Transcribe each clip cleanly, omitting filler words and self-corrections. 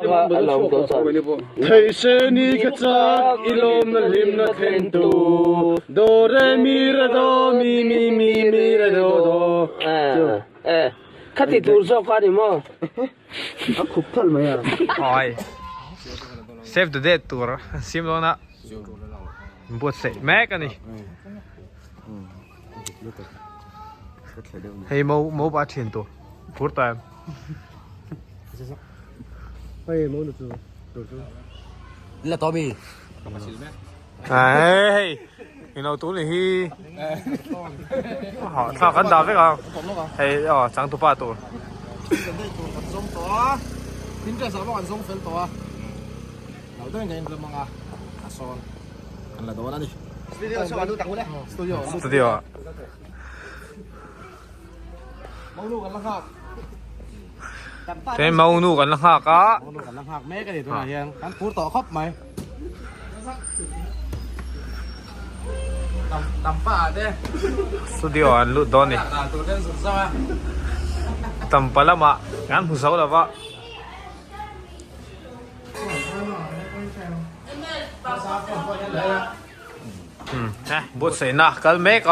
Theih se ni ka chak i lawmna hlimna thlentu Do re mi re do mi mi mi mi re do do chu. Khati tur zawk a ni maw? A khup thalh mai a. Oi. Save the date tur an siam dawn a. Buatsaih mek a ni. Hei mo mo pa thian tu phur ta em. Hei mo nu chu tur chu. La to mi. Hei hei ino tu ni hi. Ha thla kan da vek a. Hei aw chang tu pa tur. Tin te sa an zong fel to a. Lo deuhin kan inrem ang a, a sawn kan la dawn a ni. Studio chhuak an lut ang ule. Studio. Studio. Maunu kan la nghak. Te maunu kan la nghak a. Maunu kan la nghak mek a ni tunah hian kan phur tawh khawp mai. Tam tam pa te. Studio an lut dawn ni. Dan tur ten zut zau a. Tampa lamah kan hmu zo lova. Buatsaihna kal mek a.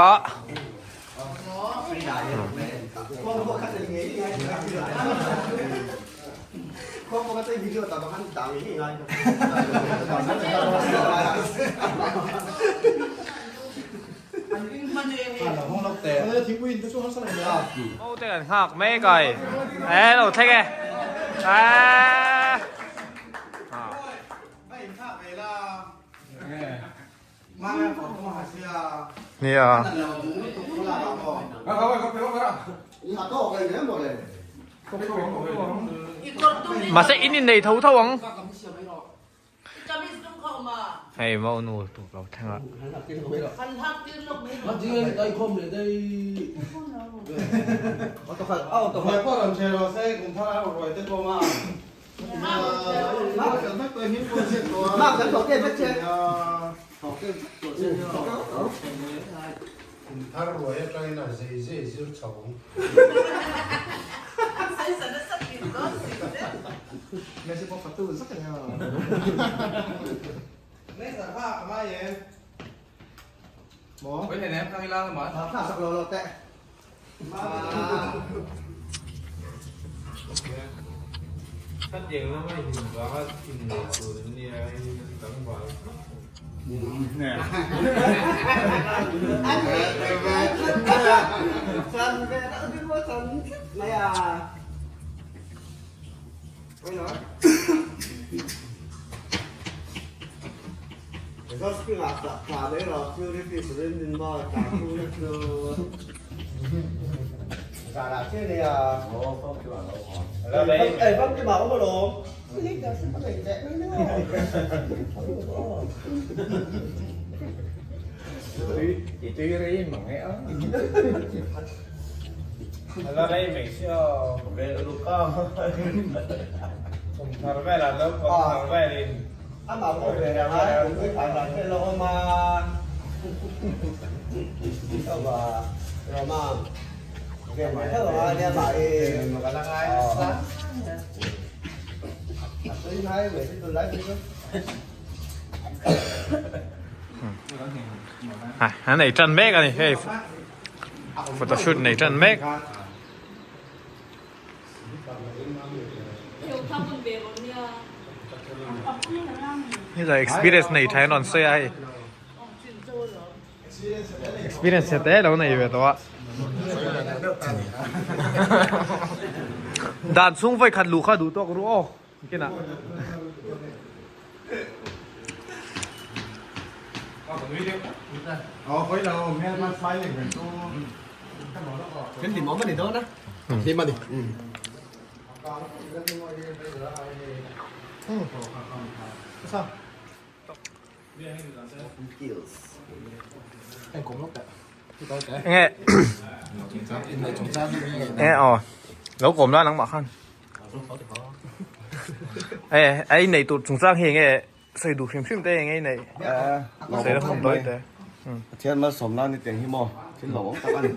Te kan nghak mek ai. E lo thleng e. Nia. Mahse in innei tho tho ang. Hei mau nu tu lo thleng a. An nei tan mek a ni hei photoshoot nei tan mek. Heta experience nei tha in rawn sawi a hei experience chhe te lo nei ve tawh a dan chhung vawi khat luh kha duh tawk ru aw kinah. Nge nge aw lo kawm la nangmah khan e a innei tur chungchang hi enge sawi duh hrim hrim te enge innei sawi la hmun dawi te Pathian malsawmna ni teng hi maw. Thil lo awm tak a ni.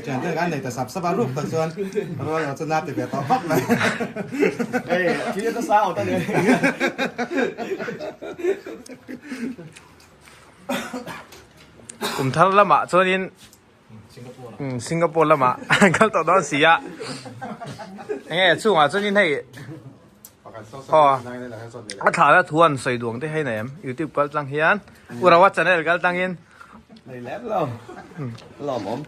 Thian te kan nei ta sap sap a ruk tak chuan rual lo chu na ti ve tawh vak mai. Hei thil a sa awt a ni. Kum thar lamah chuanin Singapore lamah an kal tawh dawn si a. Enge chungah chuanin hei aw a thlahna thu an sawi duang te hei nei em youtube kal tlang hian Urawa channel kal tlangin Nei lem lo. Lawm awm.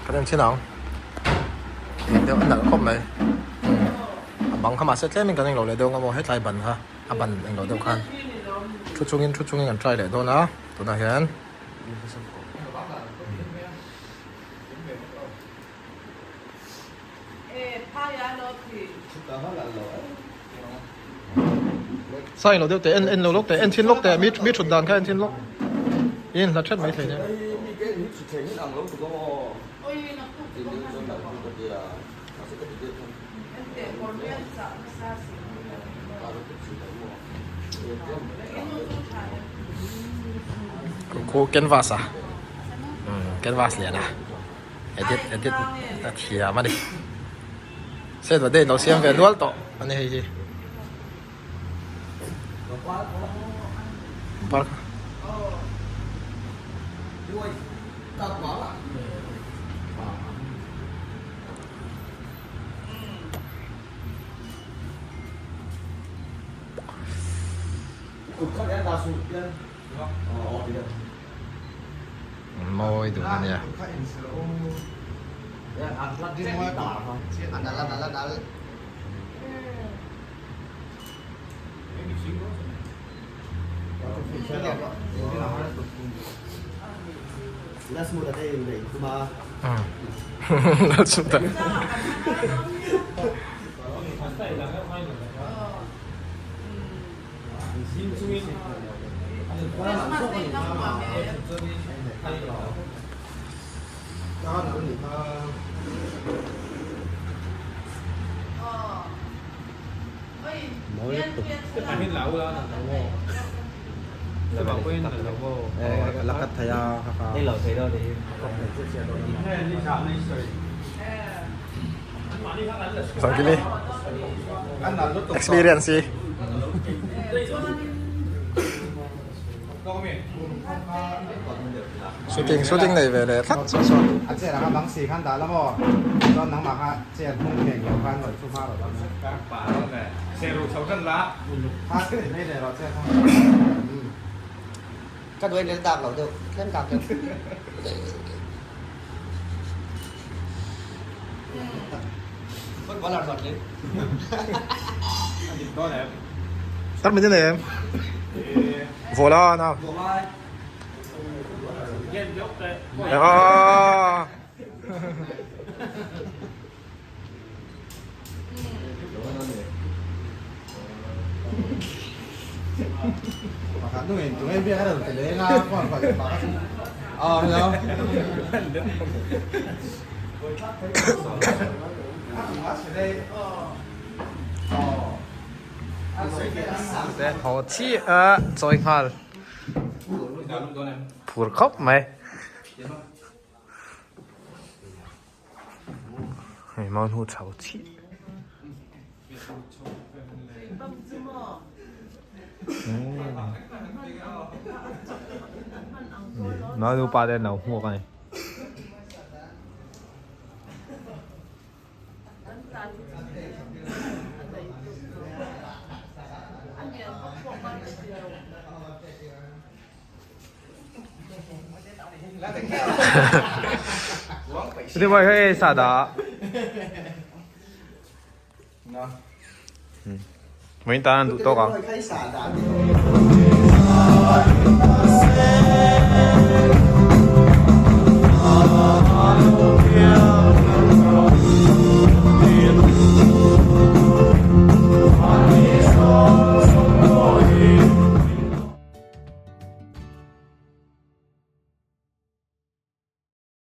Kan en chin ang. Eng deuh a nalh khawp mai. A bang kha mahse tlemin kan englo leh deuh ang a maw hetlai ban kha a ban englo deuh khan thu chungin thu chungin kan try leh dawn a tunah hian. Sai lo deuh teh en en lo lawk teh en chhin lawk teh mi mi thut dan kha en chhin lawk in hla that mai thei nia. Khu canvas a canvas lian a. Edit edit a thiam a ni. Set va date lo siam ve nual tawh a ni hei hi. Park. Mawi duh a nia. Sangkili experience hi. Shooting shooting nei ve leh thlak chu chuan. A chair anga bang si khan dah la maw? Chuan nangmah kha chair hnung ngheng lo khan rawn thu hma rawh dawn nia. Kha nei leh rawh chair kha. Ka duai lel dak lo deuh, tlem dak deuh. Footballer hlawt leh. Tar min em? Vola na. Ah. Ờ, hello. Haw chi a chawi nghal phur khawp mai. Hei mau hnu chho chih. Mau nupa te an lo hmuak a ni. Thế mày hay xả đá. Mấy ta ăn tụ to không?